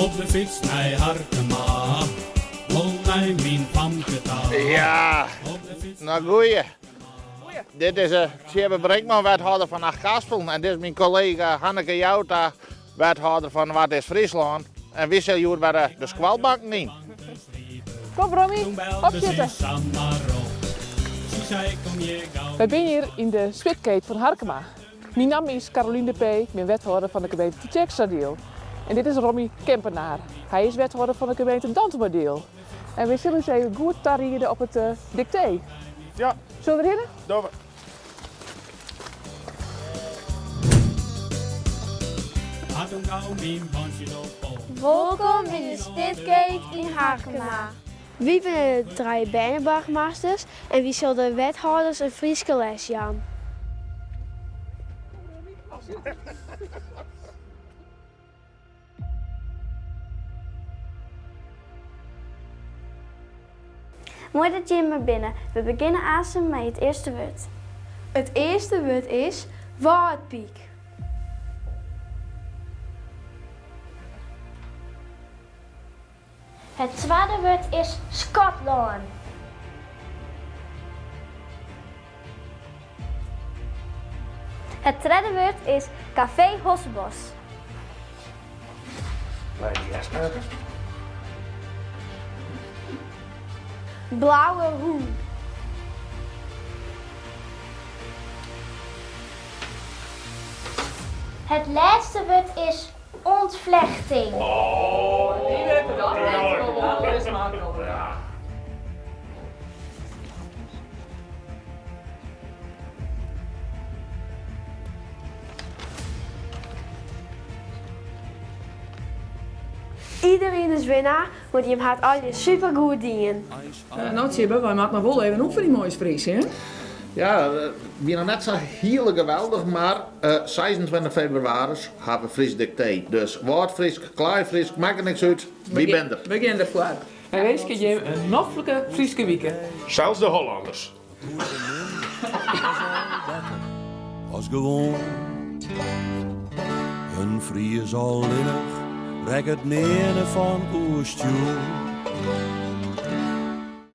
Op de fyts nei Harkema, wol nei myn famke ta. Ja, nou goeie. Dit is eh, Tjibbe Brinkman, wethâlder fan Achtkarspelen. En dit is myn kollega Hanneke Jouta, wethâlder fan Noardeast-Fryslân. En wy sille hjoed wer eh, de skoalbanken yn. Kom Romy, opsjitte. Wy binne hjir yn de Spitkeet fan Harkema. Myn namme is Caroline de P, ik bin wethâlder fan de gemeente Tytsjerksteradiel. En dit is Romy Kempenaar. Hy is wethâlder fan de gemeente Dantumadiel. En wy sille ús even goed tariede op it eh, diktee. Ja. Sille we derhinne? Dogge we. Wolkom by de Spitkeet yn Harkema. Wy binne de trije berneboargemasters en wy sille de wethâlders in Fryske les jaan. Moai dat jimme der binne. We begjinne aansen mei it earste wurd. It earste wurd is wâldpyk. Het twadde wurd is Skotlân. Het tredde wurd is Kafee Hossebos. Blauwe hûn. Het lêste wurd is Untvlechting. Die wurdt dat net wol is maklik. Iedereen is winnaar, want jim ha it allegear supergoed dien. No Tjibbe, wy moatte noch wol even oefenje mei ús Frysk, hè? Ja, wie noch net sa hiele geweldich, mar 26 febrewaris ha we Frysk diktee. Dus Wâldfrysk, Klaaifrysk, makket niks út, wy binne der. We gean derfoar. Wy winskje jim in noflike Fryske wike. Sels de Hollanners. As gewoan in Fries allinnich rekket nearne fan oerstjoer.